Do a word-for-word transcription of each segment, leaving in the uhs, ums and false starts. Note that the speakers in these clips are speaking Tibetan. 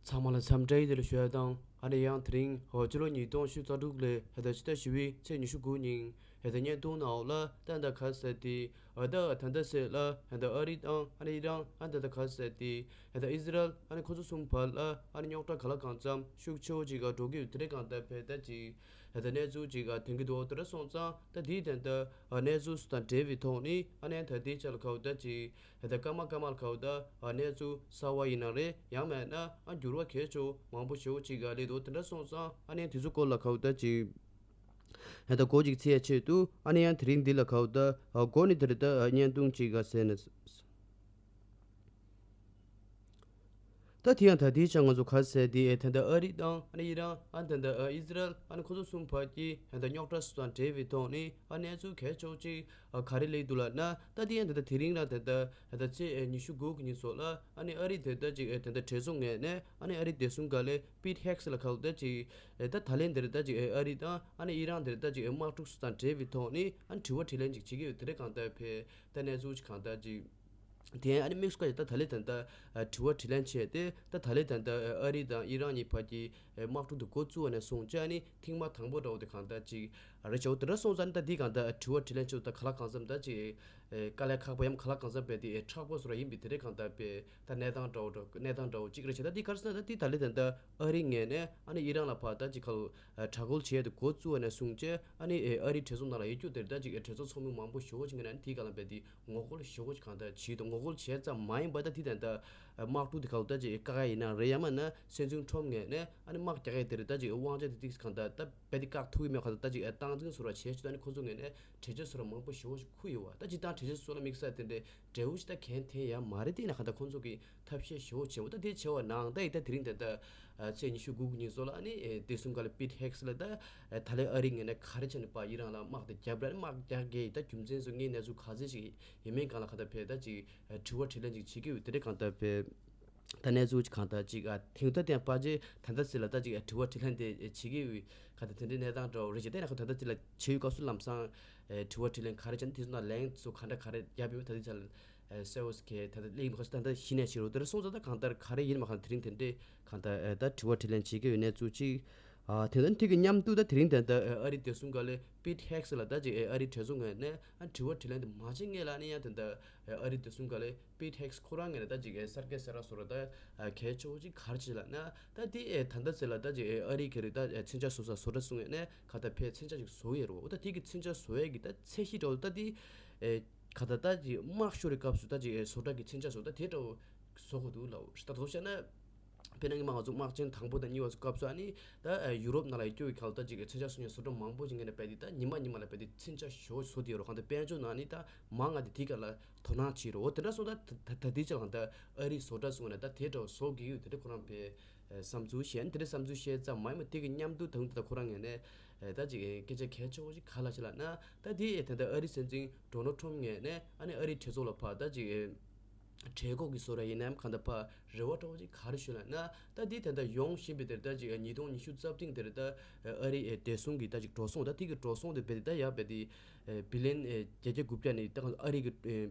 ཚང་མ་ལ་འཚམས་འདྲི་ཡི་དེ་ལ་ཞུ་ཡ་དང་། ཨ་ནི་ཡང་དེ་རིང་ཧོ་སྤྱི་ལོ་ཉིས་སྟོང་ཉི་ཤུ་རྩ་དྲུག་ལོའི་ཧེ་ད་ཕྱི་ཟླ་བཞི་པའི་ཚེས་ཉི་ཤུ་དགུ་ཉིན་ཧེ་ད་བརྙན་ཐུང་ནང་ལ་ད་ད་ག་ཟེར་ཏེ། ཨ་ད་ད་ད་ཟེར་ལ་ཧེ་ད་ཨ་རི་དང་ཨ་ནི་ཨི་རན་ཨ་ད་ད་ག་ཟེར་ཏེ། ཧེ་ད་ཨི་སི་རལ་ཨ་ནི་ཁོ་ཚོ་གསུམ་བར་ལ་ཨ་ནི་རྙོག་དྲ་ག་ལ་གང་འཚམ་ཤུགས་ཆེ་བོ་ཅིག་ག་འགྲོ་གི་ཡོད། དེ་རེད་གང་ལྟར་བས་ད་ཅིག་ཧེ་ད་གནས་ཚུལ་ཅིག་ག་དེང་གི་འདུག་དེ་འདྲ་སོང་ཙང་ད་དེའི་དོན་དུ་ཨ་གནས་ཚུལ་སུ་དང་འབྲེལ་བའི་ཐོག་ནས་ཨ་ནི་ད་དེའི་ཆ་ལ་ག་བོ་ད་ཅིག་ཧེ་ད་སྐར་མ་སྐར་མ་ལ་ག་བོ་ད་ཨ་གནས་ཚུལ་གསར་བ་ཡིན་ན་རེད། ཡང་མེད་ན་ཨ་འགྱུར་བ་གལ་ཆེ་བོ་མང་པོ་ཞེ་བོ་ཅིག་ག་སླེབས་འདུག་དེ་འདྲ་སོང་ཙང་ཨ་ནི་དེ་ཚོ་སྐོར་ལ་ག་བོ་ད་ཅིག་ཧེ་ད་སྒོ་ཅིག་ཚིག་ཡ་ཆེད་དུ་ཨ་ནི་ཡང་དེ་རིང་འདི་ལ་ག་བོ་ད་ཨ་སྒོ་ནས་དེ་རེད་ད་ཨ་བརྙན་ཐུང་ཅིག་ག་ཟེར་ན། ད་དེ་ཡང་ད་དེའི་ཆ་ང་ཚོ་ག་ཟེར་དེ་ཨེ་ད་ལྟ་ཨ་རི་དང་ཨ་ནི་ཨི་རན་ཨ་ད་ལྟ་ཨ་ཨི་སི་རལ་ཨ་ནི་ཁོ་ཚོ་གསུམ་བར་གྱི་ཨེ་ད་རྙོག་དྲ་སོགས་དང་འབྲེལ་བའི་ཐོག་ནས་ཨ་གནས་ཚུལ་གལ་ཆེ་བོ་ཅིག་ཨ་ག་རེ་སླེབས་འདུག་ལབ་ན། ད་དེ་ཡང་ད་ལྟ་དེ་རིང་ལ་ད་ལྟ་ཨེ་ད་ཚེས་ཨེ་ཉི་ཤུ་དགུ་གི་ཉིན་སོགས་ལ་ཨ་ནི་ཨ་རི་དེ་ད་ཅིག་ཨེ་ད་ལྟ་གྲོས་ཚོགས་ངོས་ནས་ཨ་ནི་ཨ་རི་བདེ་སྲུང་སྒང་ལས་པིད་ཧེག་སི་ལ་ག་ལ་ད་ཅིག་ཨེ་ད་ད་ལན་དེར་ད་ཅིག་ཨེ་ཨ་རི་དང་ཨ་ནི་ཨི་རན་དེར་ད་ཅིག་ཨེ་དམག་འཁྲུག་སོགས་དང་འབྲེལ་བའི་ཐོག་ནས་ཨ་ནི་དྲི་བ་དྲིས་ལན་ཅིག་བྱེད་ཀྱི་ཡོད། དེ་རེད་གང་ལྟར་བས་ད་གནས་ཚུལ་ཅིག་གང་ལྟར་ཅིག་དེ་ཡང་ཨ་ནི་དམིགས་སུ་བཀར་ཡོད། ད་ད་ལན་ད་ལྟ་ཨ་དྲི་བ་དྲིས་ལན་བྱས་ཏེ། ད་ད་ལན་ད་ལྟ་ཨ་རི་དང་ཨི་རན་གཉིས་བར་གྱི་ཨ་དམག་འཁྲུག་དེ་འགོ་བཙུགས་པ་ནས་བཟུང་སྟེ་ཨ་ནི་ཐེངས་མ་དང་པོ་འདྲ་བོ་དེ་གང་ལྟར་ཅིག་རེད་བྱའོ། དེ་འདྲ་སོང་ཙང་ད་འདི་གང་ལྟར་དྲི་བ་དྲིས་ལན་བྱེད་ད་ག་ལ་གང་འཚམ་ད་ཅིག་ཨ་དཀའ་ལས་ཁག་པོ་ཡང་ག་ལ་གང་འཚམ་བས་དེ་ཨ་མཁྲེགས་པོ་བཟོ་འདྲ་ཡིན་པས། དེ་རེད་གང་ལྟར་བས་ད་གནས་སྟངས་འདྲ་བོ་འདྲ་གནས་སྟངས་འདྲ་བོ་གཅིག་རེད་བྱས། ད་འདི་ག་རེ་ཟེར་ན་ད་འདི་ད་ལན་ད་ལྟ་ཨ་རི་ངོས་ནས་ཨ་ནི་ཨི་རན་ལ་ཕར་ད་ཅིག་ཁ་ལོ་ཨ་དྲག་རྒོལ་བྱས་ཏེ་འགོ་བཙུགས་པ་ནས་བཟུང་སྟེ་ཨ་ནི་ཨ་རི་གྲོས་ཚོགས་ནང་ལ་ཡོད་རྒྱུ་དེར་ད་ཅིག་ཨ་གྲོས་ཚོགས་ཚོགས་མི་མང་པོ་ཞེ་པོ་ཅིག་ངོས་ནས་ཨ་ནི་དེའི་སྒང་ལ་བས་དེ་ངོ་རྒོལ་ཞེ་པོ་ཅིག་གང་ལྟར་བྱས་འདུག་ངོ་རྒོལ་བྱས་ཙམ་མ་ཡིན་པར་ད་དེ་ད་ལྟ་དམག་འཁྲུག་དེ་ཁ་ལོ་ད་ཅིག་བཀག་ཡ་ཡིན་ན་རེད། ཡང་མིན་ན་སྲིད་འཛིན་ཁྲོམ་ངོས་ནས་ཨ་ནི་དམག་རྒྱག་ཡ་དེ་རེད་ད་ཅིག་དབང་ཆ་དེ་ཏིག་གང་ལྟར་ད་བས་དེ་བཀག་ཐུབ་ཀྱི་མེད་གང་ལྟར་ད་ཅིག་སྟངས་འཛིན་བཟོ་འདྲ་བྱས་བྱས། ད་ཨ་ནི་ཁོ་ཚོ་ངོས་ནས་གྲོས་ཆོད་བཟོ་འདྲ་མང་པོ་ཞེ་པོ་ཅིག་ཁུར་ཡོད་པ། ད་ཅིག་ད་གྲོས་ཆོད་བཟོ་ལ་དམིགས་བསལ་དེ་འདྲའི་འབྲས་བུ་ཞིག་ད་གང་ཐོན་ཡ་མ་རེད། དེ་ཡིན་ན་གང་ལྟར་ཁོང་ཚོ་གི་ཐབས་ཤེས་ཞེ་པོ་བྱེད་འོ། ད་དེ་བྱས་པ་ནའང་ད་ཡིན་ད་དེ་རིང་ད་ལྟ་ཨ་ཚེས་ཉི་ཤུ་དགུ་གི་ཉིན་སོགས་ལ་ཨ་ནི་ཨེ་བདེ་སྲུང་སྒང་ལ་པིད་ཧེག་སི་ལ་ད་ཨ་ད་ལན་ཨ་རི་ངོས་ནས་ག་རེ་བྱས་ནས་ཕར་ཨི་རན་ལ་དམག་དེ་བརྒྱབ་ར། ཨ་ནི་དམག་རྒྱག་གི་ད་རྒྱུ་མཚན་སོགས་ངའི་གནས་ཚུལ་ག་ཚོད་ཞིག་ཡིན་མིན་སྒང་ལ་གང་ལྟར་བས་ད་ཅིག་ཨ་དྲི་བ་དྲིས་ལན་ཅིག་བྱེད་ཀྱི་ཡོད། དེ་འདྲ་གང་ལྟར་བས་ད་གནས་ཚུལ་ཅིག་གང་ལྟར་ཅིག་ཨ་དེང་ད་ལྟ་ཕར་ཅིག་ད་ལྟ་ཟེར་ལ་ད་ཅིག་ཨ་དྲི་བ་དྲིས་ལན་དེ་བྱེད་ཀྱི་ཡོད། ག་ད་དེ་འདྲའི་གནས་སྟངས་འདྲ་བོ་རེད་ཅེས། དེ་ན་ཁོ་ད་ལྟ་དེ་ལ་བྱེད་ཡུལ་སྐབས་སུ་ལམ་སང་ཨེ་དྲི་བ་དྲིས་ལན་ག་རེ་བྱས་ན་དེ་ཚོ་ན་ལན་ཚོ་ག་འདྲ་ག་རེ་བརྒྱབ་ཡོད་ད་དེ་ཚོ་ལ་ཨེ་གསལ་བོ་ཞིག་གི་ད་ལྟ་གླེང་མ་ཁ་ཤས་ད་ལྟ་གཞི་ནས་བྱེད་རོགས། དེ་ར་སོང་ཙང་ད་གང་ལྟར་ག་རེ་ཡིན་མ་གང་དེ་རིང་དེ་འདྲའི་གང་ལྟར་ཨེ་ད་དྲི་བ་དྲིས་ལན་བྱེད་ཀྱི་ཡོད་གནས་ཚུལ་ཅིག་ཨ་དེ་ད་དེ་གི་མཉམ་དུ་ད་དེ་རིང་དེ་ད་ཨེ་ཨ་རི་བདེ་སྲུང་སྒང་ལས་པིད་ཧེག་སི་ལ་ད་ཅིག་ཨེ་ཨ་རི་གྲོས་ཚོགས་ངོས་ནས་ཨ་དྲི་བ་དྲིས་ལན་དེ་མ་བྱེད་སྔོན་ལ་ཨ་ནི་ཡང་དེ་ད་ཨེ་ཨ་རི་བདེ་སྲུང་སྒང་ལས་པིད་ཧེག་སི་ཁོ་རང་ངོས་ནས་ད་ཅིག་ཨེ་གསར་སྐད་གསར་ར་བཟོ་འདྲ་ད་ཨ་གལ་ཆེ་བོ་ཅིག་ག་རེ་བྱས་ལབ་ན། ད་དེ་ཨེ་ད་ལྟ་ཟེར་ལ་ད་ཅིག་ཨེ་ཨ་རི་གི་རིགས་ད་ཨེ་མཚོན་ཆ་བཟོ་ས་བཟོ་གྲྭ་སོང་ངོས་ནས་ག་ད་ཕར་མཚོན་ཆ་ཅིག་བཟོ་ཡས་རེད་བ། ད་དེ་གི་མཚོན་ཆ་བཟོ་ཡས་ཀྱི་ད་ཚད་གཞི་འདྲ་བོ་ད་དེ་ཨེ་ག་ད་ད་ཅིག་དམག་ཤོར་བའི་སྐབས་སུ་ད་ཅིག་ཨེ་བཟོ་གྲྭ་གི་མཚོན་ཆ་བཟོ་ད་དེ་འདྲ་བོ་བཟོ་དགོས་འདུག་ལབ། ད་བཟོ་བྱས་ན། དཔེར་ན་ཉི་མ་ང་ཚོ་དམག་ཆེན་དང་པོ་དང་གཉིས་པ་ཚོ་སྐབས་སུ་ཨ་ནི་ད་ཡུ་རོབ་ནང་ལ་ཡོད་རྒྱུ་གི་ཁ་ལ་ད་ཅིག་མཚོན་ཆ་བཟོ་མཁན་བཟོ་གྲྭ་མང་པོ་ཅིག་ངོས་ནས་རྦད་དེ་ད་ཉི་མ་ཉི་མ་ལ་རྦད་དེ་མཚོན་ཆ་ཞོ་བཟོ་དེ་ཡོད་རོགས། གང་ལྟར་དཔལ་འབྱོར་ནང་ནི་ད་མང་ང་དེ་དེ་ག་ལ་དོ་སྣང་བྱེད་རོགས། འོ་དེ་འདྲ་སོང་ད་ད་ད་དེ་ཅག་ལ་ད་ཨ་རིའི་བཟོ་གྲྭ་སོང་ན་ད་དེ་འདྲ་བཟོ་གི་ཡོད། དེ་འདྲ་ཁོ་རང་པའི་བསམ་ཚུལ་བཤད་ཨ་ནི་དེ་འདྲ་བསམ་ཚུལ་བཤད་ཙམ་མ་ཡིན་པ་དེ་གི་མཉམ་དུ་ད་དུང་ད་ཁོ་རང་ངོས་ནས་ད་ཅིག་སྐད་ཆ་གལ་ཆེ་བོ་ཞིག་ག་ལ་བྱེད་ལབ་ན། ད་དེ་ད་ད་ཨ་རིའི་སྲིད་འཛིན་ཌོ་ནལ་ཊམ་ངོས་ནས་ཨ་ནི་ཨ་རིའི་གྲོས་ཚོགས་ལ་ཕར་ད་ཅིག་གྲོས་འགོ་གི་བཟོ་འདྲ་ཡིན་ནའང་གང་ལྟར་ཕར་རེ་བ་འདྲ་བོ་ཅིག་ག་རེ་ཞུ་ལབ་ན། ད་འདི་ད་ལྟ་ཡོང་བཞིན་པའི་དེར་ད་ཅིག་ཉིས་སྟོང་ཉི་ཤུ་རྩ་བདུན་དེར་ད་ཨ་རི་བདེ་སྲུང་གི་ད་ཅིག་འགྲོ་སོང་ད་དེ་གི་འགྲོ་སོང་དེ་རྦད་དེ་ད་ཡར་རྦད་དེ་བི་ལི་ཡན་བརྒྱད་བརྒྱ་དགུ་བརྒྱ་ནས་ད་ཨ་རི་གི་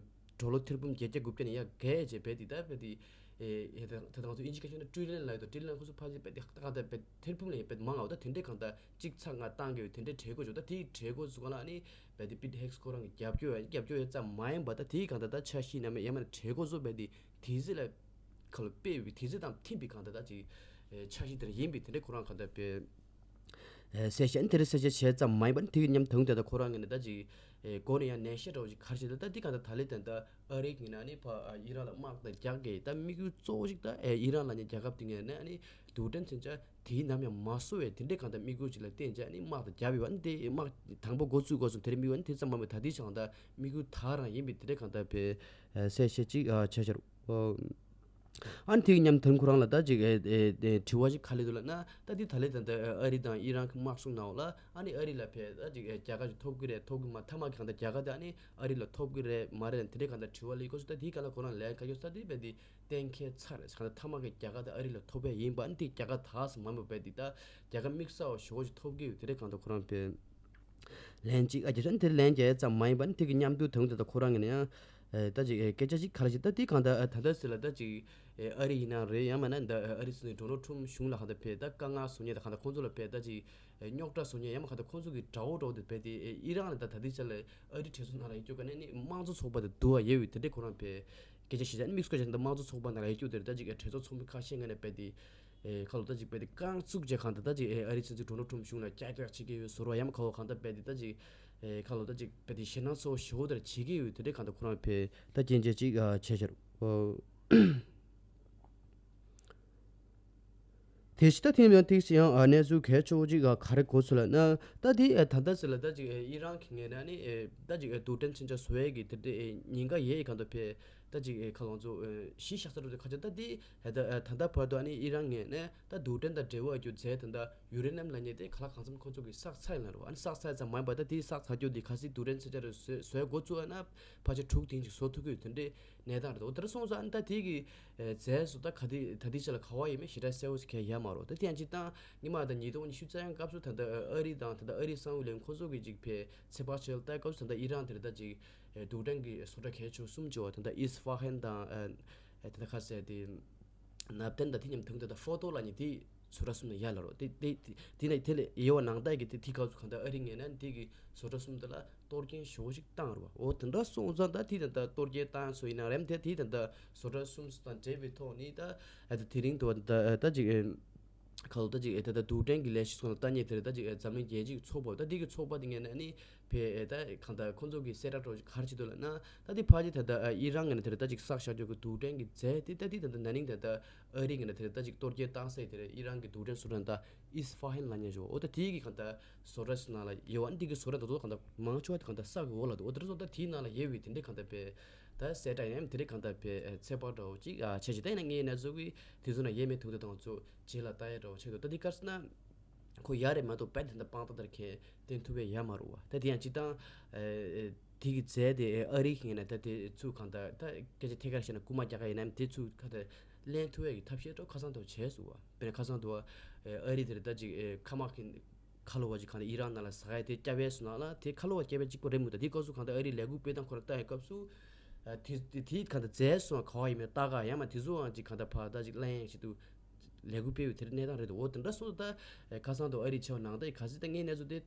ཌོ་ལར་ཐེར་འབུམ་བརྒྱད་བརྒྱ་དགུ་བརྒྱ་ནས་ཡར་བརྒལ་བྱས་རྦད་དེ་ད་རྦད་དེ་ད་ད་ང་ཚོ་དབྱིན་ཇི་སྐད་ཆ་ན་ཊི་རི་ལི་ཡན་ལབ་ཡོད་དོ། ཊི་རི་ལི་ཡན་ཁོ་ཚོ་ཕར་ཕྱིན་རྦད་དེ་ད་གང་ལྟར་རྦད་ཐེར་འབུམ་ལས་ཡར་རྦད་མང་ང་བ་ད་དེ་འདྲའི་གང་ལྟར་གཅིག་ཚེག་ལྔ་བཏང་གི་ཡོད། དེ་འདྲའི་གྲོས་འགོ་བྱུང་ད་དེའི་གྲོས་འགོ་ཚུགས་ག་ལ་ཨ་ནི་རྦད་དེ་པིད་ཧེག་སི་ཁོ་རང་གི་རྒྱབ་སྐྱོར་ཡ་རྒྱབ་སྐྱོར་ཡ་ཙམ་མ་ཡིན་པ་ད་དེའི་གང་ལྟར་ད་འཆར་གཞི་ནམ་ཡང་མ་ན་གྲོས་འགོ་ཚུགས་རྦད་དེ་དེ་ཚེ་ལ་ཁ་ལ་དཔེ་བའི་དེ་ཚེ་དང་མཐུན་པའི་གང་ལྟར་ད་ཅིག་འཆར་གཞི་དེ་འདྲ་ཡིན་པའི་དེ་འདྲའི་ཁོ་རང་གང་ལྟར་པའི་གསལ་བཤད་དེ་འདྲ་གསལ་བཤད་བྱས་ཙམ་མ་ཡིན་པ་དེ་གི་མཉམ་དུ་དེ་ད་ཁོ་རང་ངོས་ནས་ད་ཅིག་སྒོ་ནས་ཡང་ནན་བཤད་འདྲ་བོ་ཅིག་ག་རེ་བྱེད་ད་ད་དེ་གང་ལྟར་ད་ལས་དེ་ད་ཨ་རི་གི་ངོས་ནས་ཨ་ནི་ཕར་ཨི་རན་ལ་དམག་དང་རྒྱག་གི་ད་དམིགས་ཡུལ་གཙོ་བོ་ཞིག་ད་ཨི་རན་ལ་ནི་རྒྱལ་ཁབ་དེ་ངོས་ནས་ཨ་ནི་རྡུལ་ཕྲན་མཚོན་ཆ་དེའི་ནམ་ཡང་མ་བཟོ་བའི་དེ་འདྲའི་གང་ལྟར་དམིགས་ཡུལ་ཅིག་ལ་བརྟེན་བྱས་ཨ་ནི་དམག་དང་རྒྱབ་ཡོད་པ་ཨ་ནི་དེ་དམག་དང་པོ་འགོ་བཙུགས་དགོས་སོང་། དེ་རིང་དམིགས་ཡུལ་ཨ་ནི་དེ་ཙམ་མ་མེད་ད་དེའི་ཆ་གང་ལྟར་དམིགས་ཡུལ་དག་རང་ཡིན་པའི་དེ་འདྲའི་གང་ལྟར་པའི་གསལ་བཤད་ཅིག་བྱས་ཤར། ཨ་ནི་དེ་གི་མཉམ་དུ་ཁོ་རང་ལ་ད་ཅིག་ཨེ་ཨེ་ཨེ་དྲི་བ་ཞིག་ག་རེ་སླེབས་འདུག་ལབ་ན། ད་འདི་ད་ལན་ད་ལྟ་ཨ་རི་དང་ཨི་རན་གྱི་དམག་ཟུང་ནང་ལ་ཨ་ནི་ཨ་རི་ལ་ཕར་ད་ཅིག་ཨེ་རྒྱལ་ཁ་ཞིག་ཐོབ་ཀྱི་རེད་ཐོབ་ཀྱི་མ་མཐའ་མ་གི་གང་ལྟར་རྒྱལ་ཁ་དེ་ཨ་ནི་ཨ་རི་ལ་ཐོབ་ཀྱི་རེད་མ་རེད་དེ་འདྲའི་གང་ལྟར་དྲི་བ་སླེབས་ཀྱི་ཡོད་ས། ད་འདིའི་སྒང་ལ་ཁོ་རང་ལན་ག་ཡོད་ས་དེ་རྦད་དེ་གཏན་འཁེལ་ཚར་རེད། གང་ལྟར་མཐའ་མ་གི་རྒྱལ་ཁ་དེ་ཨ་རི་ལ་ཐོབ་པ་ཡིན་པ་ཨ་ནི་དེ་རྒྱལ་ཁ་དག་ས་མ་མོད་རྦད་དེ་ད་རྒྱལ་ཁ་དམིགས་བསལ་བ་ཞེ་པོ་ཞིག་ཐོབ་ཀྱི་ཡོད་དེ་འདྲའི་གང་ལྟར་ཁོ་རང་ཕར་ལན་གཅིག་ཨ་རྒྱ་ཆ་ནི་དེར་ལན་རྒྱག་ཡ་ཙམ་མ་ཡིན་པ་ནི་དེ་གི་མཉམ་དུ་དང་དེ་དང་ཁོ་རང་གི་ནི་ཡང་ ད་ཅིག་སྐད་ཆ་ཅིག་ག་ལ་ཅིག་ད་དེ་གང་ལྟར་ད་ལྟ་ཟེར་ལ་ད་ཅིག་ཨ་རི་ཡིན་ན་རེད། ཡང་མིན་ན་ད་ཨ་རི་སྲིད་འཛིན་ཌོ་ནལ་ཊམ་གཞུང་ལ་གང་ལྟར་ཕེ་ད་དཀའ་ངལ་བཟོ་མཁན་ད་གང་ལྟར་ཁོང་ཚོ་ལ་ཕེ་ད་ཅིག་རྙོག་དྲ་བཟོ་མཁན་ཡང་མིན་གང་ལྟར་ཁོང་ཚོ་གི་དགྲ་བོ་འདྲ་བོ་དེ་ཕེ་དེ་ཨི་རན་ལ་ད་ད་ལྟའི་ཆ་ལ་ཨ་རི་གྲོས་ཚོགས་ནང་ལ་ཡིན་རྒྱུ་ག་ནས་ནི་དམངས་གཙོ་ཚོགས་པ་དེ་འདུ་བ་ཡོད་བས། དེ་འདྲས་ཁོ་རང་ཕེ་སྐད་ཆ་བཤད་ཙང་དམིགས་བསལ་གྱི་ད་དམངས་གཙོ་ཚོགས་པ་ནང་ལ་ཡོད་རྒྱུ་དེ་ད་ཅིག་གྲོས་ཚོགས་ཚོགས་མི་ཁ་ཤས་ངོས་ནས་ཕེ་དེ་ཨེ་ཁ་ལོ་ད་ཅིག་ཕེ་དེ་རྐང་བཙུགས་བྱས་གང་ལྟར་ད་ཅིག་ཨེ་ཨ་རི་སྲིད་འཛིན་ཌོ་ནལ་ཊམ་གཞུང་ལ་ཀྱག་ཀྱག་བྱེད་ཀྱི་ཡོད་ཟེར་བ་ཡང་ཁ་ལོ་གང་ལྟར་ཕེ་དེ་ད་ཅིག་ཨེ་ཁ་ལོ་ད་ཅིག་ཕེ་དེ་ཞེད་སྣང་ཚ་བོ་ཞེ་པོ་དེ་བྱེད་ཀྱི་ཡོད། དེ་འདྲས་གང་ལྟར་ཁོ་རང་ཕེ་ད་རྐྱེན་བྱས་ཅིག་ཨ་བྱས་ཤར། དེ་ཕྱི་ད་ཐེངས་ཡང་ཐིག་སི་ཡང་གནས་ཚུལ་གལ་ཆེ་བོ་ཅིག་ག་རེ་གོ་ཚུལ་ལ་ན། ད་དེ་ད་ལྟ་ཟེར་ལ་ད་ཅིག་ཨི་རན་གྱི་ངོས་ནས་ནི་ད་ཅིག་རྡུལ་ཕྲན་མཚོན་ཆ་བཟོ་ཡས་ཀྱི་དེ་འདྲའི་ཉེན་ཁ་ཡོད་གང་ལྟར་ཕེ་ད་ཅིག་ཁ་ལོ་ཚོ་གཞི་བཞག་ས་རུ་དེ་ཁ་ཆེ་ད་དེ་ད་ད་ལྟ་བར་དུ་ཨ་ནི་ཨི་རན་ངོས་ནས་ད་རྡུལ་ཕྲན་དང་འབྲེལ་བ་ཡོད་རྒྱུ་རྫས་དེ་འདྲ་ཡུ་རེ་ནམ་ལབ་མཁན་དེ་ག་ལ་གང་འཚམ་ཁོ་ཚོ་གིས་བསགས་ཚར་ཡིན་ལ་རུ། ཨ་ནི་བསགས་ཚར་ཙམ་མ་ཡིན་པ་ད་དེ་བསགས་ཚར་རྒྱུ་དེ་གལ་སྲིད་རྡུལ་ཕྲན་མཚོན་ཆ་རུ་བཟོ་བཟོ་དགོས་ཚུལ་ཨ་ན་ཕལ་ཆེར་དྲུག་ཐེངས་ཅིག་བཟོ་ཐུབ་ཀྱི་ཡོད་དེ་འདྲའི་གནས་སྟངས་རེད། འོ་དེ་འདྲ་སོང་ཙང་ཨ་ནི་ད་དེ་གི་རྫས་སུ་ད་ག་དེ་ད་དེ་ཆ་ལ་ག་བ་ཡིན་མིན་ཞེ་དྲག་གསལ་བོ་ཞིག་གང་ཡང་ཡོད་མ་རེད། ད་དེ་ཡང་སྤྱིར་བཏང་སྔོན་མ་ད་ཉིས་སྟོང་ཉི་ཤུ་རྩ་ཡང་སྐབས་སུ་ད་ལྟ་ཨ་རི་དང་ད་ལྟ་ཨ་རིའི་གསང་བའི་ལས་ཁུངས་ཁོ་ཚོ་གིས་ཅིག་ཕེ་ཚོད་དཔག་བྱས་ད་སྐབས་སུ་ད་ལྟ་ཨི་རན་དེར་ད་ཅིག་རྡུལ་ཕྲན་གྱི་བཟོ་གྲྭ་གལ་ཆེ་བ་གསུམ་ཅིག་ཡོད། ད་ལྟ་ཨིས་ཧྥ་ཧན་དང་ད་ལྟ་ཁ་ཟེར་དེ། ནབ་ཏན་དང་དེ་མཉམ་དུ་ད་ལྟ་ཧྥོ་ཏོ་ལབ་མཁན་དེ་བཟོ་གྲྭ་གསུམ་ནས་ཡར་ལ་རོ། དེ་དེ་དེ་དེ་ནས་དེ་ལས་ཡོད་པ་ནང་ལྟར་གྱི་དེ་དེ་སྐབས་སུ་གང་ལྟར་ཨ་རི་ངོས་ནས་དེ་གི་བཟོ་གྲྭ་གསུམ་དེ་ལ་གཏོར་སྐྱོན་ཞེ་པོ་ཞིག་བཏང་རོ། འོ་དེ་འདྲ་སོང་ཙང་ད་དེ་ད་ལྟ་གཏོར་སྐྱོན་བཏང་སོ་ཡིན་ན་རེམ་དེ་དེ་ད་ལྟ་བཟོ་གྲྭ་གསུམ་དང་འབྲེལ་བའི་ཐོག་ནས་ད་ཨ་ད་དེ་རིང་དུ་ད་ད་ཅིག་ཁ་ལོ་ད་ཅིག་ད་ལྟ་རྡུལ་ཕྲན་གྱི་ལས་གཞི་སོགས་ལ་ལྟ་མཁན་དེ་རེད། ད་ཅིག་འཛམ་གླིང་རྒྱལ་སྤྱིའི་ཚོགས་པ་ད་དེ་གི་ཚོགས་པ་དེ་ངོས་ནས་ནི། ཕེ་ད་གང་ལྟར་ཁོང་ཚོ་གི་གསལ་བསྒྲགས་འདྲ་བོ་ཞིག་ག་རེ་བྱེད་འདུག་ལབ་ན། ད་དེ་ཕལ་ཆེར་ད་ལྟ་ཨི་རན་ངོས་ནས་དེ་ལ་ད་ཅིག་བསགས་བཞག་རྒྱུ་གི་རྡུལ་ཕྲན་གྱི་རྫས་དེ་ད་དེ་ད་ལྟ་ན་ནིང་ད་ལྟ་ཨ་རི་ངོས་ནས་དེ་ལ་ད་ཅིག་གཏོར་སྐྱོན་བཏང་ས་དེ་རེད། ཨི་རན་གྱི་རྡུལ་ཕྲན་བཟོ་གྲྭ་ད་ཨིས་ཧྥ་ཧན་ལབ་མཁན་ཞིག་འོ་ད་དེའི་གི་གང་ལྟར་བཟོ་གྲྭ་ཞིག་ནང་ལ་ཡོད་པ་འདི་གི་བཟོ་གྲྭ་ད་དུང་གང་ལྟར་མང་ཆེ་བ་དེ་གང་ལྟར་ས་གི་འོག་ལ་འདུག་འོ་དེ་རེད་སོང་ད་དེའི་ནང་ལ་ཡོད་པའི་དེ་འདྲའི་གང་ལྟར་ཕེ་ད་གསལ་བསྒྲགས་ཡིན་ནའི་དེ་འདྲའི་གང་ལྟར་ཕེ་ཚོད་དཔག་འདྲ་བོ་ཅིག་བྱས་ཅིག་ད་ཡིན་ན་ངའི་གནས་ཚུལ་གི་དེ་ཚོ་ན་ཡོད་མེད་ཐུག་དེ་དང་ཚོ་རྗེས་ལ་ལྟ་ཡ་འདྲ་བོ་ཆགས་འདུག་ད་འདི་ག་རེ་ཟེར་ན། ཁོ་ཡག་རེད་མ་གཏོགས་རྦད་དེ་འདི་དཔང་རྟགས་དེར་ཁས་བསྟན་ཐུབ་པའི་ཡ་མ་རུ་བ། ད་དེ་ཡང་སྤྱིར་བཏང་དེ་གི་རྫས་དེ་ཨ་རི་ཡིན་ན་ད་དེ་ཚུ་གང་ལྟར་ད་སྐད་ཆ་ཐད་ཀར་བཤད་ན་རྐུ་མ་རྒྱག་ག་ཡིན་ནམ་དེ་ཚུ་ཁ་ད་ལེན་ཐུབ་པའི་གི་ཐབས་ཤེས་འདྲ་ཁ་སང་དུ་བྱས་སུ་བ། དཔེར་ན་ཁ་སང་དུ་བ་ཨ་རི་དེར་ད་ཅིག་ཁ་མ་གི་ཁ་ལོ་བ་ཅིག་གང་ལྟར་ཨི་རན་ནང་ལ་ཟ་ཡ་དེ་སྐྱབས་པའི་སུ་ནང་ལ་དེ་ཁ་ལོ་བ་སྐྱབས་པའི་གཅིག་པོ་རེད་མུ་ད་དེ་སྐབས་སུ་གང་ལྟར་ཨ་རི་ལས་འགུལ་སྤེལ་སྟངས་ཁོ་ར་ལྟ་ཡི་སྐབས་སུ། དེ་དེ་གང་ལྟར་རྫས་སུ་ག་བ་ཡིན་མིན་ལྟ་ག་ཡ་མ་དེ་ཚུའང་ཅིག་གང་ལྟར་ཕ་ད་ཅིག་ལེན་ཡ་ཞིག་ཏུ། ལས་འགུལ་སྤེལ་བའི་དེར་གནས་སྟངས་རེད་འདུག་འོ་དེ་འདྲ་སོང་ཙང་ད་ཁ་སང་དུ་ཨ་རི་ཆེ་བ་ནང་ད་ག་ཚོད་ད་ངའི་གནས་ཚུལ་དེ་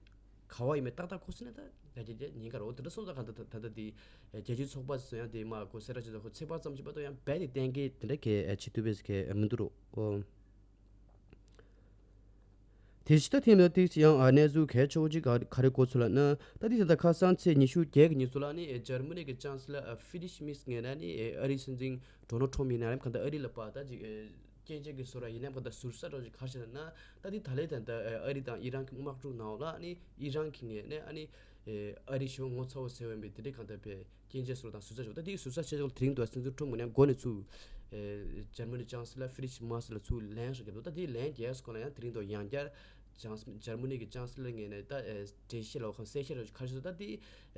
ག་བ་ཡིན་མིན་ཏག་ཏག་གོ་སོང་ན་ད་རྒྱ་རྒྱ་རྒྱ་ཉེན་ཁ་རེད། འོ་དེ་འདྲ་སོང་ཙང་གང་ད་ད་ད་དེ་རྒྱལ་སྤྱིའི་ཚོགས་པ་སོ་ཡང་དེ་མ་གོ་སེ་ར་ཅི་ད་ཁོ་ཚེ་དཔག་ཙམ་ཅིག་པ་ད་ཡང་རྦད་དེ་གཏན་འཁེལ་དེ་འདྲ་གལ་བྱེད་ཐུབ་པས་གལ་མི་འདུག་རོ། འོ། དེ་ཕྱི་ད་ཐེངས་ད་ཏིག་ཡང་གནས་ཚུལ་གལ་ཆེ་བོ་ཅིག་ག་རེ་གོ་ཚུལ་ལ་ན། ད་དེ་ད་ཁ་སང་ཚེས་ཉི་ཤུ་བརྒྱད་ཀྱི་ཉིན་ཚུལ་ལ་ནི་འཇར་མ་ནི་གི་ཅང་སི་ལར་ཕི་རིད་རི་ཆར་མེར་ངོས་ནས་ནི་ཨ་རིའི་སྲིད་འཛིན་ཌོ་ནལ་ཊམ་ཡིན་ན་རེམ་གང་ལྟར་ཨ་རི་ལ་པ་ད་ཅིག་སྐྱོན་བརྗོད་ཀྱི་བཟོ་འདྲ་ཡིན་ནའང་གང་ལྟར་ཟུར་ཟ་འདྲ་ཅིག་ག་རེ་བྱས་ན། ད་དེ་ད་ལོའི་ད་ལྟ་ཨ་རི་དང་ཨི་རན་གྱི་དམག་འཁྲུག་ནང་ལ་ནི་ཨི་རན་གྱི་ངོས་ནས་ཨ་ནི་ཨ་རི་ཞེ་པོ་ངོ་ཚ་བོ་ཟེར་བ་ཡིན་པའི་དེ་འདྲའི་གང་ལྟར་བས་སྐྱོན་བརྗོད་ཟུར་དང་ཟུར་ཟ་བྱས། ད་དེ་ཟུར་ཟ་བྱས་ཙང་དེ་རིང་དུ་སྲིད་འཛིན་ཊམ་ངོས་ནས་འགོ་ནས་ཚུར་འཇར་མ་ནི་ཅང་སི་ལར་ཕི་རིད་རི་ཆར་མེར་ལ་ཚུར་ལན་ཞིག་བརྒྱབ་འདུག་ད་དེ་ལན་རྒྱག་སྐོར་ལ་ཡང་དེ་རིང་དུ་ཡང་བསྐྱར་ཅང་སི་འཇར་མ་ནི་གི་ཅང་སི་ལར་ངོས་ནས་ད་འགྲེལ་བཤད་ལ་འོ་ཁང་གསལ་བཤད་རོགས་ཁ་ཤས་སུ་ད་དེ་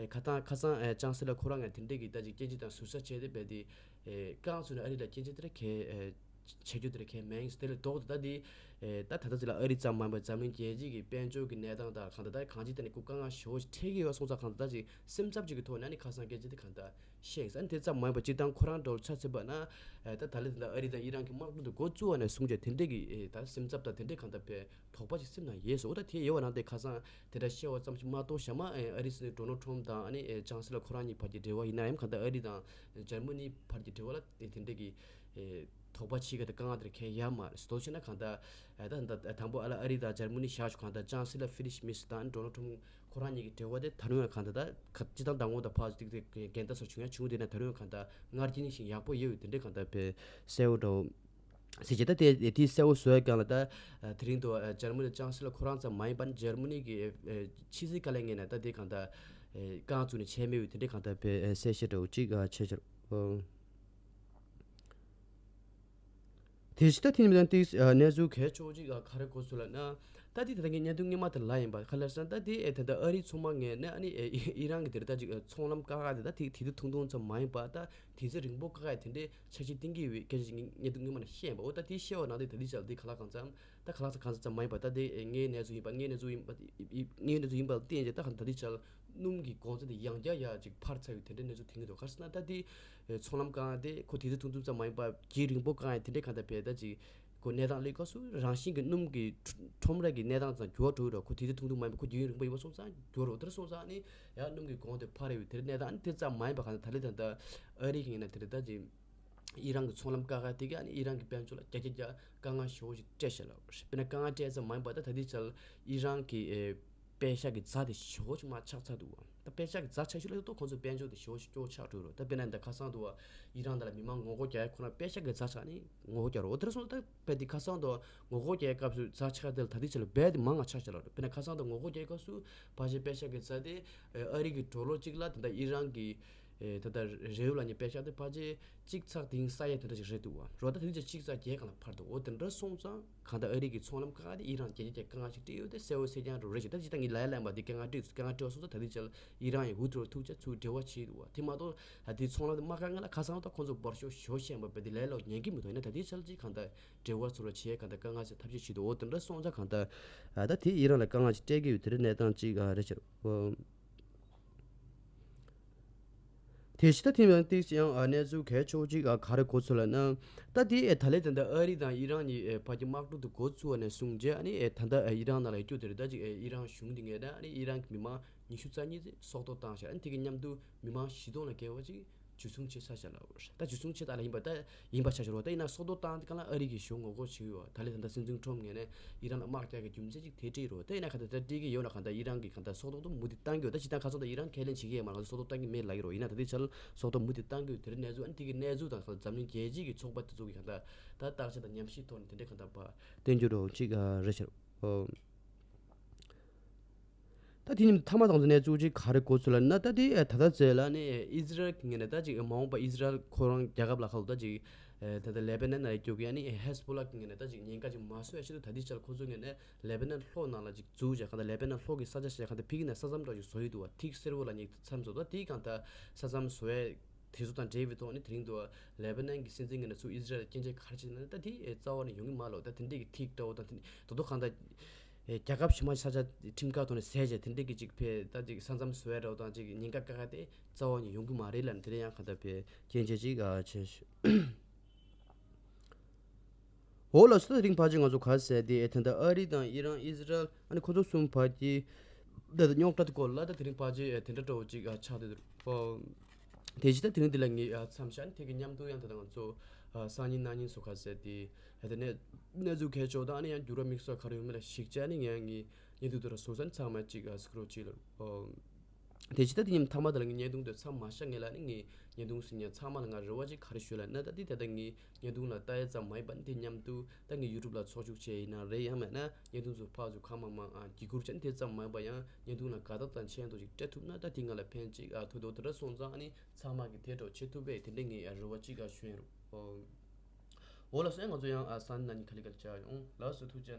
ཁ་ཏང་ཁ་སང་ཅང་སི་ལར་ཁོ་རང་ངས་དེ་འདྲའི་གི་ད་ཅིག་སྐྱོན་བརྗོད་དང་ཟུར་ཟ་བྱས་ཏེ་རྦད་དེ། ཨེ་རྐང་བཙུགས་ནས་ཨ་རི་ལ་སྐྱོན་བརྗོད་དེ་འདྲ་གལ་ཨེ་བྱེད་རྒྱུ་དེ་འདྲ་གལ་མེད་ཡིན་ཟེར། དེ་ལས་ལྡོག་ཏུ་ད་དེ་ཨེ་ད་ད་ལྟ་ཚོད་ལ་ཨ་རི་ཙམ་མ་ཡིན་པར་འཛམ་གླིང་རྒྱལ་སྤྱི་གི་དཔལ་འབྱོར་གྱི་གནས་སྟངས་དང་གང་ལྟར་ད་གང་ཅི་ད་ནི་ཁོ་དཀའ་ངལ་ཞེ་པོ་ཞིག་འཕྲད་ཀྱི་ཡོད་སོང་ཙང་གང་ལྟར་ད་ཅིག་སེམས་འཚབ་ཅིག་གི་ཐོག་ནས་ཨ་ནི་ཁ་སང་སྐད་ཆ་དེ་གང་ལྟར་བཤད་ཡིན་ཟེར། ཨ་ནི་དེ་ཙམ་མ་ཡིན་པར་སྤྱིར་བཏང་ཁོ་རང་འདྲ་བོ་ཆ་མཚོན་པ་ན་ཨེ་ད་ད་ལོའི་ད་ལྟ་ཨ་རི་དང་ཨི་རན་གྱི་དམག་འཁྲུག་དེ་འགོ་བཙུགས་པ་ནས་བཟུང་བྱས་དེ་འདྲས་ཀྱི་ཨེ་ད་སེམས་འཚབ་དང་དེ་འདྲས་གང་ལྟར་བས། དོགས་པ་ཅིག་སེམས་ནང་ཡོད་སོ། འོ་ད་དེ་ཡོད་པ་ནང་དེ་ཁ་སང་དེ་འདྲ་བཤད་པ་ཙམ་ཞིག་མ་གཏོགས་གཞན་མ་ཨེ་ཨ་རིའི་སྲིད་འཛིན་ཌོ་ནལ་ཊམ་དང་ཨ་ནི་ཨེ་ཅང་སི་ལར་ཁོ་རང་གཉིས་བར་གྱི་འབྲེལ་བ་ཡིན་ན་ཡང་གང་ལྟར་ཨ་རི་དང་འཇར་མ་ནི་བར་གྱི་འབྲེལ་བ་ལ་དེ་དེ་འདྲ་གི་ཨེ་དོགས་པ་ཆེ་གི་དང་དཀའ་ངལ་དེ་འདྲ་གང་ཡང་ཡོད་མ་རེད། དོགས་ཆེ་ན་གང་ལྟར་ཨེ་ད་ད་དང་པོ་ཨ་ལ་ཨ་རི་དང་འཇར་མ་ནི་བཞག་ཆོག་གང་ལྟར་ཅང་སི་ལར་ཕི་རིད་རི་ཆར་མེར་དང་ཌོ་ནལ་ཊམ་ཁོ་རང་གཉིས་ཀྱི་འབྲེལ་བ་དེ་ད་རུང་ཡང་གང་ལྟར་ད་ག་སྤྱིར་བཏང་མདང་དགོང་དང་ཕར་ཏིག་ཏིག་འགལ་ཟླ་སོགས་བྱུང་ཡང་བྱུང་དེ་ན་ད་རུང་ཡང་གང་ལྟར་སྔར་གྱི་ནང་བཞིན་ཡག་པོ་ཡོད་པའི་དེ་འདྲ་གང་ལྟར་དཔེ་གསལ་བོ་འདྲ་བོ། ཟེར་གྱི་ད་དེ་དེ་གསལ་བོ་བཟོ་ཡ་གང་ལ་ད་དེ་རིང་དུ་འཇར་མ་ནི་ཅང་སི་ལར་ཁོ་རང་ཙམ་མ་ཡིན་པར་འཇར་མ་ནི་གི་ཕྱི་སྲིད་བཀའ་བློན་ངོས་ནས་ད་དེ་གང་ལྟར་རྐང་བཙུགས་ནས་བྱས་མེད་པའི་དེ་འདྲའི་གང་ལྟར་དཔེ་གསལ་བཤད་འདྲ་བོ་ཅིག་བྱས་ཤར། དེ་བཞིན་ད་དེ་ནི་ཏིག་གནས་ཚུལ་གལ་ཆེ་བོ་ཅིག་ག་རེ་གོ་སོང་ལབ་ན། ད་དེ་ད་ལྟ་ངས་བརྙན་ཐུང་སྔོན་མ་དེ་ལ་ཡིན་པ་ག་ལ་ཟེར་ན་ད་དེ་ད་ལྟ་ཨ་རི་ཚོང་པ་ངོས་ནས་ཨ་ནི་ཨི་རན་གྱི་དེར་ད་ཅིག་ཚོང་ལམ་བཀག་ག་དེ་ད་དེ་དེ་དུས་ཐུང་ཐུང་ཙམ་མ་ཡིན་པ་ད། དུས་ཚོད་རིང་པོ་བཀག་ཡ་དེ་འདྲའི་འཆར་གཞི་བཏིང་གི་ཡོད་པའི་སྐད་ཆ་ཞིག་ངས་བརྙན་ཐུང་སྔོན་མ་ནས་བཤད་པ། འོ་ད་དེ་བཤད་པ་ནང་དེ་ད་ལྟའི་ཆར་དེ་ག་ལ་གང་འཚམ་ད་ག་ལ་གང་འཚམ་མ་ཡིན་པ་ད་དེ་ངའི་གནས་ཚུལ་ཡིན་པ་ངའི་གནས་ཚུལ་ཡིན་པ་ངའི་གནས་ཚུལ་ཡིན་པ་བརྟེན་བྱས་ད་ག་ད་ལྟའི་ཆར་ སྣུམ་གྱི་གོང་ཚད་དེ་ཡང་བསྐྱར་ཡར་ཅིག་འཕར་ཚར་ཡོད་དེ་འདྲའི་གནས་ཚུལ་ཐོན་གྱི་འདུག་ག་རེ་ཟེར་ན་ད་དེ་ཚོང་ལམ་བཀག་ཡ་དེ་ཁོ་དུས་ཚོད་ཐུང་ཐུང་ཙམ་མ་ཡིན་པར་རྒྱུན་རིང་པོ་བཀག་ཡ་དེ་འདྲའི་གང་ལྟར་བས་ད་ཅིག་ཁོ་གནས་སྟངས་ལས་ཀ་སུ་རང་བཞིན་གྱི་སྣུམ་གྱི་ཁྲོམ་ར་གི་གནས་སྟངས་ཙམ་འགྱུར་བ་འགྲོ་གི་རེད། ཁོ་དུས་ཚོད་ཐུང་ཐུང་མ་ཡིན་པར་ཁོ་རྒྱུན་རིང་པོ་ཡིན་པ་སོང་ཙང་འགྱུར་བ་འགྲོ་དེ་འདྲ་སོང་ཙང་ནི་ཡང་སྣུམ་གྱི་གོང་དེ་འཕར་ཡོད་དེ་འདྲའི་གནས་སྟངས་ནི་དེ་ཙམ་མ་ཡིན་པ་གང་ལྟར་ད་ལྟ་ད་ལྟ་ཨ་རི་གི་ཡིན་ན་དེ་འདྲ་ད་ཅིག་ཨི་རན་གྱི་ཚོང་ལམ་བཀག་ཡ་དེ་ག་ནི་ཨི་རན་གྱི་དཔལ་འབྱོར་ལ་རྒྱ་རྒྱ་རྒྱ་དཀའ་ངལ་ཞེ་པོ་ཞིག་སྤྲད་ཤག་ལ། དཔེར་ན་དཀའ་ངལ་སྤྲད་ཙམ་མ་ཡིན་པར་ད་ད་ལྟའི་ཆར་ཨི་རན་གྱི་ཨེ་པད་ཤག་གི་རྫ་དེ་ཞེ་པོ་ཞིག་མར་ཆག་ཚར་འདུག་བ། ད་པད་ཤག་གི་རྫ་ཆག་ཤུལ་ལ་ཏོ་ཁོང་ཚོའི་དཔལ་འབྱོར་དེ་ཞེ་པོ་ཞིག་སྐྱོ་ཆག་འགྲོ་རོ། ད་དཔེར་ན་ད་ཁ་སང་དུ་བ་ཨི་རན་ད་ལ་མི་མང་ངོ་རྒོལ་རྒྱག་ཡ་ཁོ་ན་པད་ཤག་གི་རྫ་ཆག་ནི་ངོ་རྒོལ་རྒྱག་རོ། དེར་སོང་ད་པད་དེ་ཁ་སང་དུ་ངོ་རྒོལ་རྒྱག་ཡའི་སྐབས་སུ་རྫ་ཆག་དེ་ལ་ད་ལྟའི་ཆར་ལ་རྦད་དེ་མང་ང་ཆག་ཆག་ལ་རོ། དཔེར་ན་ཁ་སང་དུ་ངོ་རྒོལ་རྒྱག་ཡའི་སྐབས་སུ་ཕལ་ཆེར་པད་ཤག་གི་རྫ་དེ་ཨ་རི་གི་ཌོ་ལར་གཅིག་ལ་ད་ལྟ་ཨི་རན་གྱི་ཨེ་ད་ལྟ་རེའུ་ལབ་མཁན་པད་ཤག་དེ་ཕལ་ཆེར་གཅིག་ཚེག་དེང་ས་ཡ་དེ་འདྲ་ཞིག་རེད་འདུག་བ། རོ་ད་དེ་ཚོ་གཅིག་ཚེག་བརྒྱད་སྒང་ལ་འཕར་འདུག་འོ་དེ་འདྲ་སོང་ཙང་གང་ལྟར་ཨ་རི་གི་ཚོང་ལམ་ཁག་དེ་ཨི་རན་རྒྱ་རྒྱ་རྒྱ་དཀའ་ངལ་ཞིག་འཕྲད་ཡོད་དེ་གསལ་བོ་གསལ་རྐྱང་རེད་ཞེས། ད་ཅི་ད་ངས་ལབ་ཡ་ལབ་པ་དེ་དཀའ་ངལ་འཕྲད་དཀའ་ངལ་འཕྲད་པ་སོང་ཙང་ད་དེ་ཆར་ཨི་རན་ཡང་འུ་ཐུག་ཐུག་ཆ་ཚུར་འབྲེལ་བ་བྱས་འདུག་བ། དེ་མ་གཏོགས་ད་དེ་ཚོང་ལམ་དེ་མ་བཀག་སྔོན་ལ་ཁ་སང་ད་ཁོང་ཚོ་འབོར་ཤོག་ཞོ་བཤད་པ་བས་དེ་ལས་ལོ་ཉན་གི་མི་འདུག་ཡིན་ན་ད་དེ་ཆར་ཅིག་གང་ལྟར་འབྲེལ་བ་ཚུར་བ་བྱས་གང་ལྟར་དཀའ་ངལ་ཞིག་ཐབས་ཤེས་བྱས་འདུག་འོ་དེ་འདྲ་སོང་ཙང་གང་ལྟར་ད་དེ་ཨི་རན་ལ་དཀའ་ངལ་ཞིག་སྤྲད་ཀྱི་ཡོད་དེ་རེད་གནས་སྟངས་ཅིག་རེད་ཤག་དེ་བཞིན་ད་ཐེངས་མང་ཏིག་ཡང་གནས་ཚུལ་གལ་ཆེ་བོ་ཅིག་ག་རེ་གོ་ཚུལ་ལ་ན། ད་དེ་ད་ལས་ད་ལྟ་ཨ་རི་དང་ཨི་རན་གཉིས་ཕ་གི་དམག་འཁྲུག་དུ་འགོ་ཚུགས་པ་ནས་བཟུང་རྗེས་ཨ་ནི་ད་ལྟ་ཨི་རན་ནང་ལ་ཡོད་རྒྱུ་དེ་རེད། ད་ཅིག་ཨི་རན་གཞུང་དེ་ངས་ད་ཨ་ནི་ཨི་རན་གྱི་མི་མང་ཉི་ཤུ་རྩ་གཉིས་ཙམ་སྲོག་ཐོག་བཏང་ཤག་ཨ་ནི་དེ་གི་མཉམ་དུ་མི་མང་བཞི་སྟོང་ལ་བརྒལ་བ་ཅིག་འཇུ་བཟུང་བྱས་ཚར་ཤག་ལ། ད་འཇུ་བཟུང་བྱས་ད་ལ་ཡིན་པ་ད་ཡིན་པ་ཆ་ཤོར་བ་ད་ཡིན་ན་སྲོག་ཐོག་བཏང་དེ་ག་ལ་ཨ་རི་གི་གཞུང་ངོ་རྒོལ་བྱེད་ཡོད་ད་ལས་ད་ལྟ་སྲིད་འཛིན་ཁྲོམ་ངོས་ནས་ཨི་རན་ལ་དམག་རྒྱག་གི་རྒྱུ་མཚན་ཅིག་དེ་སྤྲད་རོ། ད་ཡིན་ན་ག་ད་ད་སྤྲད་ཀྱི་ཡོད་ན་ག་ད་ཨི་རན་གྱི་ག་ད་སྲོག་ཐོག་ཏུ་མུ་མཐུད་བཏང་གི་ཡོད། ད་ཇི་ལྟར་ཁ་སང་ད་ཨི་རན་ཁས་ལེན་བྱེད་ཀྱི་ཡོད་མ་རེད། ང་ཚོ་སྲོག་ཐོག་བཏང་གི་མེད་ལབ་ཀྱི་རོ། ཡིན་ན་ད་ལྟའི་ཆར་སྲོག་ཐོག་མུ་མཐུད་བཏང་གི་ཡོད། དེ་རིང་གནས་ཚུལ་དང་ད་དེ་གི་གནས་ཚུལ་དང་ག་ད་འཛམ་གླིང་རྒྱལ་སྤྱི་གི་ཚོགས་པ་དེ་ཚོ་གི་ག་ད་ད་བརྟག་དཔྱད་དང་ཉམས་ཞིབ་ཐོག་ནས་དེ་འདྲའི་ག་ད་བ་བསྟན་རྒྱུ་རོ་ཅིག་རེད་ཤག་ད་དེ་ཉིན་མཐའ་མ་དང་ཚོ་གནས་ཚུལ་ཅིག་ག་རེ་གོ་ཚུལ་ལ་ན། ད་དེ་ད་ལྟ་ཚེ་ལ་ནི་ཨི་ཟི་རལ་གྱི་ངོས་ནས་ད་ཅིག་མ་འོངས་པ་ཨི་ཟི་རལ་ཁོ་རང་རྒྱལ་ཁབ་ལ་ཁ་ལོ་ད་ཅིག་ད་ལྟ་ལེ་བྷ་ནན་ནང་ཡོད་རྒྱུ་གི་ཨ་ནི་ཧེ་ཟ་བྷོ་ལ་གི་ངོས་ནས་ད་ཅིག་ཉེན་ཁ་ཅིག་མ་བཟོ་ཡ་ཆེད་དུ་ད་ལྟའི་ཆར་ཁོ་ཚོའི་ངོས་ནས་ལེ་བྷ་ནན་ལྷོ་ནང་ལ་ཅིག་འཛུལ་བྱས་གང་ལྟར་ལེ་བྷ་ནན་ལྷོ་གི་ས་ཆ་ཞིག་གང་ལྟར་ཕ་གི་ནས་ས་མཚམས་འདྲ་ཅིག་བཟོ་ཡི་འདུག་བ། ཐིག་སེར་པོ་ལབ་མཁན་མཚམས་བཟོ་ད་དེ་གང་ལྟར་ས་མཚམས་བཟོ་ཡ་དེ་ཚོ་དང་འབྲེལ་བའི་ཐོག་ནས་དེ་རིང་དུ་ལེ་བྷ་ནན་གྱི་སྲིད་འཛིན་ངོས་ནས་ཚུར་ཨི་ཟི་རལ་ལ་སྐྱོན་བརྗོད་ག་རེ་བྱས་ན་ད་དེ་རྩ་བ་ནས་ཡོང་གི་མ་རེད་ལོ། ད་དེ་འདྲས་ཀྱི་ཐིག་འདྲ་བོ་དང་དེ་ད་དུང་གང་ལྟར་རྒྱལ་ཁབ་གཞན་མ་ས་ཆ་ཁྲིམས་ཁང་ཐོག་ནས་ཟས་བྱས་དེ་འདྲས་ཀྱི་ཅིག་ཕེ་ད་ཅིག་ས་མཚམས་བཟོ་ཡ་འདྲ་བོ་དང་ཅིག་ཉེན་ཁ་བཀག་ཡ་དེ་རྩ་བ་ནས་ཡོང་གི་མ་རེད་ལབ་ནས་དེ་རིང་ཡང་གང་ལྟར་ཕེ་སྐྱོན་བརྗོད་ཅིག་བྱས། འོ་ལགས་སོ། ད་དེ་རིང་ཕལ་ཆེར་ང་ཚོ་ག་རེ་ཟེར་དེ་ཨེ་ད་ལྟ་ཨ་རི་དང་ཨི་རན་ཨི་ཟི་རལ་ཨ་ནི་ཁོ་ཚོ་གསུམ་བར་གྱི་ད་ལྟ་རྙོག་དྲ་དེ་སྐོར་ལ་ད་དེ་རིང་ཕལ་ཆེར་ཨེ་དེ་འདྲ་འདྲ་བོ་ཅིག་ཨ་ཆགས་བསྡད་འདུག་ཨོ། དེ་བཞིན་ད་དེ་རིང་འདི་ལ་ངས་ཨ་མཚམས་བཞག་ནས་དེ་གི་མཉམ་དུ་ཡང་ད་ལྟ་ང་ཚོ་ཨ་སང་ཉིན་གནངས་ཉིན་སུ་ག་ཟེར་དེ་ཨ་ད་ནས་གནས་ཚུལ་གལ་ཆེ་བ་དང་ཨ་ནི་ཡང་འགྱུར་བ་དམིགས་བསལ་ག་རེ་ཡོང་མིན་ལ་གཞིགས་བྱས་ཨ་ནི་ངས་ངའི་བརྙན་ཐུང་དེ་ར་བཟོས་ས་ནས་ཚང་མ་ཅིག་ཨ་གཟིགས་རོགས་གྱིས་ལ། ཨོ། དེ་ཕྱི་ད་དེ་ཉིན་མཐའ་མ་དེ་ལ་ངས་བརྙན་ཐུང་དེ་མཚམས་མ་བཞག་ངེས་ལ་ནི་ངས་བརྙན་ཐུང་ཟིན་ཉན་ཚང་མ་ལ་ང་རེ་བ་ཅིག་ག་རེ་ཞུ་ལ་ན་ད་དེ་ད་ལྟ་ངས་བརྙན་ཐུང་ལ་ལྟ་ཡ་ཙམ་མ་ཡིན་པ་ནི་དེ་མཉམ་དུ་ད་ངས་ཡུ་ཊུབ་ལ་ཚོགས་ཞུགས་བྱས་ཡིན་ན་རེད་ཡང་མེད་ན་བརྙན་ཐུང་ཚོ་ཕར་ཚུར་གང་མང་མང་ཨ་བརྒྱུད་བསྐུར་བྱས་ནི་དེ་ཙམ་མ་ཡིན་པ་ཡང་བརྙན་ཐུང་ལ་དགའ་ཐབས་དང་མཆན་ཐོ་ཅིག་སྤྲད་ཐུབ་ན་ད་དེ་ང་ལ་ཕན་ཅིག་ཨ་ཐུག་འདུག་དེ་འདྲ་སོང་ཙང་ཨ་ནི་ཚང་མ་གི་དེ་འདྲ་བྱེད་ཐུབ་པས་དེ་འདྲ་ངས་ཨ་རེ་བ་ཅིག་ཨ་ཞུ་ཡིན་རུང་། འོ་ལགས་སོ། ང་ཚོ་ཡང་ཨ་སང་ཉིན་གནངས་ཉིན་ག་ལེ་ག་ལེ་བྱ་ཡོང་ལགས་སོ། ཐུགས་རྗེ་གནང་།